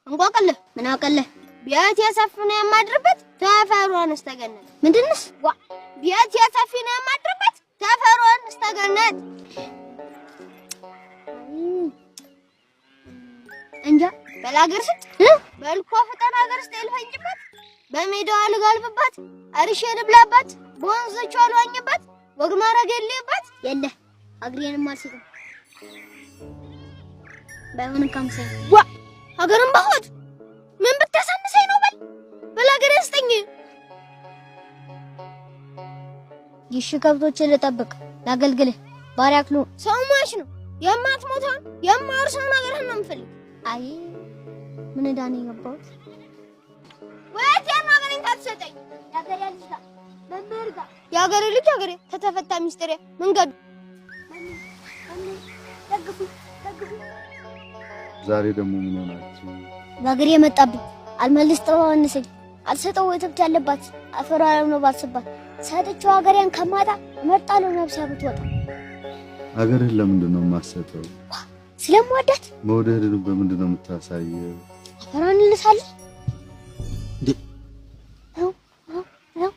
እንቆቅልህ ምን አውቅልህ? ቤት የሰፊ ነው የማድርበት ተፈሯን እስተገነት። ምንድንስ? ዋ ቤት የሰፊ ነው የማድርበት ተፈሯን እስተገነት። እንጃ በላገር ስጥ በልኮ ፍጠን ሀገር ስጥ ልፈንጭበት፣ በሜዳዋ ልጋልብበት፣ አርሼ ልብላበት፣ በወንዞቿ ልዋኝበት፣ ወግ ማድረግ የለበት የለ አግሬንም አልሰጥም። ባይሆን ከምሰኝ ዋ ሀገርን ባሆት ምን ብታሳንሰኝ ነው? በል በል ሀገሬን ስጠኝ። ይሽ ከብቶችን ልጠብቅ ላገልግልህ ባሪያክሉ ሰው ሟች ነው። የማትሞተውን የማወርሰውን ሀገርህን ነው የምፈልግ። አይ ምን ዕዳ ነው የገባሁት? ወይት ያን ሀገሬን ታትሰጠኝ የሀገሬ ልጅ ጋር መምህር ጋር የሀገሬ ልጅ ሀገሬ ተተፈታ ሚስጥሬ መንገዱ ደግፉ ደግፉ። ዛሬ ደግሞ ምን ሆናችሁ? በእግሬ የመጣብኝ አልመልስ ጥበብ አነሰኝ አልሰጠው እትብት ያለባት አፈሯ ነው ባልስባት ሰጥቼው ሀገሬን ከማጣ እመርጣለሁ ነፍሴ ብትወጣ። ሀገርህን ለምንድን ነው የማትሰጠው? ስለምወዳት። መውደድን በምንድን ነው የምታሳየው? አፈሯን እንልሳለን። እንዴ! ነው ነው ነው።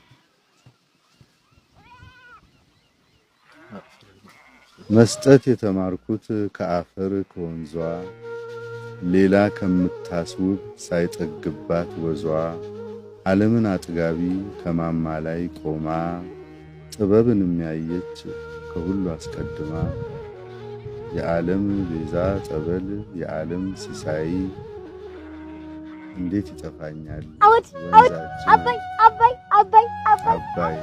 መስጠት የተማርኩት ከአፈር ከወንዟ፣ ሌላ ከምታስውብ ሳይጠግባት ወዟ፣ ዓለምን አጥጋቢ ከማማ ላይ ቆማ፣ ጥበብን የሚያየች ከሁሉ አስቀድማ፣ የዓለም ቤዛ ጠበል የዓለም ሲሳይ እንዴት ይጠፋኛል አወት አወት ወንዛችን አባይ አባይ አባይ አባይ አባይ።